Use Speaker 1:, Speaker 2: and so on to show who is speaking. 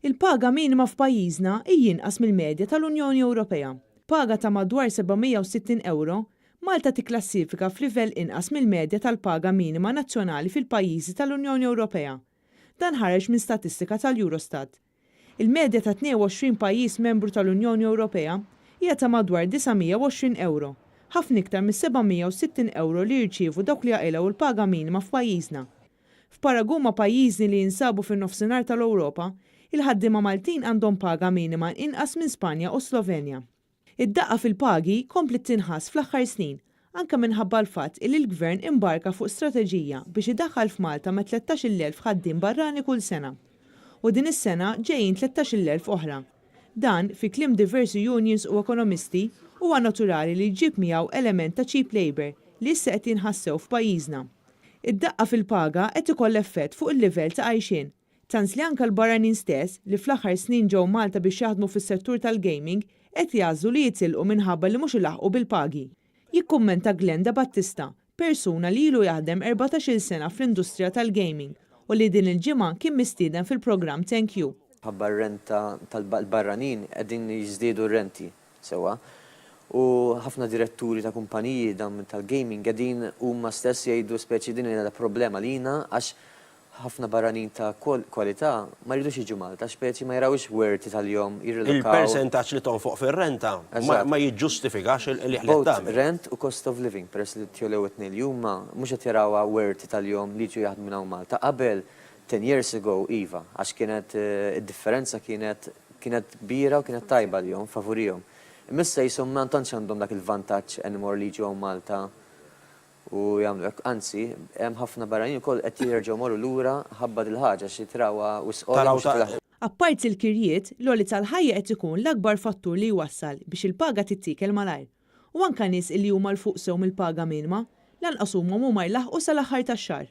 Speaker 1: Il-paga minima f'pajjiżna hi inqas mill-medja tal-Unjoni Ewropea. Paga ta' madwar 760 ewro, Malta tikklassifika f'livell inqas mill-medja tal-paga minima nazzjonali fil-pajjiżi tal-Unjoni Ewropea. Dan ħareġ minn statistika tal-Eurostat. Il-medja ta' 22 pajjiż membru tal-Unjoni Ewropea hija ta' madwar 920 ewro, ħafna iktar mis-760 ewro li jirċievu dawk li jaqilgħu l-paga minima f'pajjiżna. F'paragun ma' pajjiżni li jinsabu fin-Nofsinhar tal-Ewropa, il-ħaddiema Maltin għandhom paga minima inqas minn Spanja u s-Slovenja. Id-daqqa fil-pagi kompliet tinħass fl-aħħar snin, anke minħabba l-fatt illi l-Gvern imbarka fuq strateġija biex idaħħal f'Malta mat-13,000 ħaddiem barrani kull sena. U din is-sena ġejjin 13,000 oħra. Dan, fi kliem diversi unions u ekonomisti, huwa naturali li jġib miegħu element ta' cheap labour li issa qed jinħass sew f'pajjiżna. Id-daqqa fil-paga qed ikollha effett fuq il-livell ta' għajxien, tant li anke l-barranin stess, li fl-aħħar snin ġew Malta biex jaħdmu fis-settur tal-gaming, qed jagħżlu li jitilqu minħabba li mhux ilaħħqu bil-pagi. Jikkummenta Glenn Debattista, persuna li ilu jaħdem 14-il sena fl-industrija tal-gaming u li din il-ġimgħa kien mistieden fil-programm Thank You.
Speaker 2: Ħabba r-renta tal-barranin qegħdin jiżdiedu r-renti. Sewwa. U ħafna diretturi ta' kumpaniji dawn tal-gaming qegħdin huma stess jgħidu speċi din hija problema lina għax ħafna barranin ta' kwalità ma jridux jiġu Malta għax speċi ma jarawhiex worth it għalihom jirrilokaw.
Speaker 3: Il-persentaġġ li tonfoq fir-renta ma jiġġustifikax il-qligħ li qed tagħmel.
Speaker 2: Both rent u cost of living, peress li tjolew it-tnejn li huma, mhux qed jarawha worth it għalihom li jiġu jaħdmu minn hawn Malta. Qabel, ten years ago, iva, għax kienet id-differenza kienet Kienet kbira u kienet tajba għalihom, favurihom. Imma issa qishom ma tantx għandhom dak il-vantaġġ anymore li jiġu hawn Malta u jagħmlu hekk. Anzi, hemm ħafna barranin ukoll qed jerġgħu jmorru lura ħabba dil-ħaġa għax jitrawha wisq għolja mhux qed ilaħħqu.
Speaker 1: Apparti l-kirjiet, l-għoli tal-ħajja qed ikun l-akbar fattur li jwassal biex il-paga tittiekel malajr. U anke nies illi huma 'l fuq sew mill-paga minima, lanqas huma m'huma jlaħħqu sal-aħħar tax-xahar.